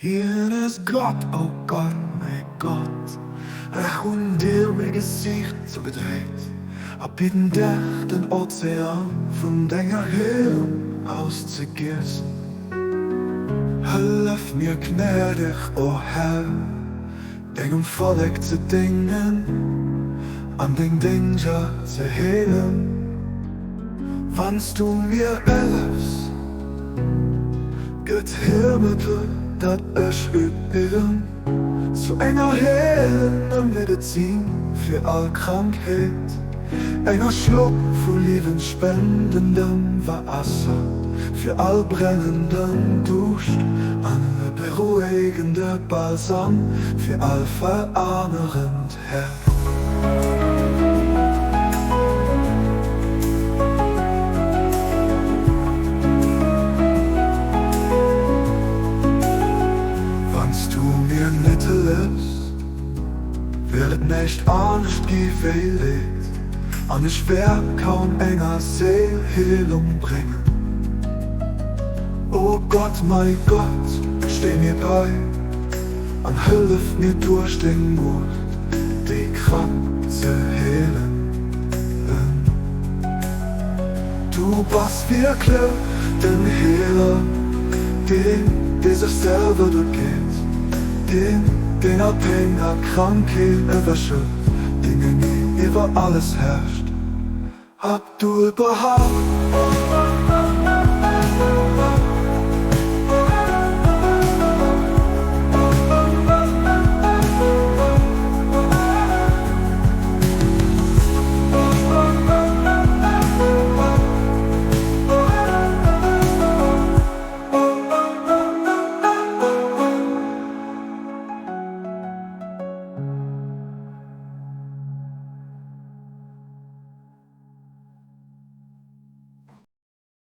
Hien ass Gott, o Gott, mäi Gott, Ech hunn dir mäi Gesiicht zougedréit a bidden dech, den Ozean vun denger Heelung auszegiessen. Hëllef mir gnädeg, o Här, dengem Vollek ze déngen an deng Dénger ze heelen. Wann s du mir hëllefs, gëtt Heelmëttel, dat ech ubidden, zu enger heelender Medezin fir all Krankheet, enger Schlupp vu liewensspendendem Waasser fir all brennenden Duuscht an e berouegende Balsam fir all veranerend Häerz. Wann s du mir net hëllefs, wier et näischt anescht gi wéi Leed, an ech wär kaum enger Séil Heelung bréngen. O Gott, mäi Gott, stéi mir bei. An hëllef mir duerch deng Muecht déi Krank ze heelen. Du bass wierklech den Heeler, deen, dee sech selwer duergeet, deen, deen all Péng a Krankheet ewechhëlt, deen genee iwwer alles herrscht. Abdu'l-Bahá.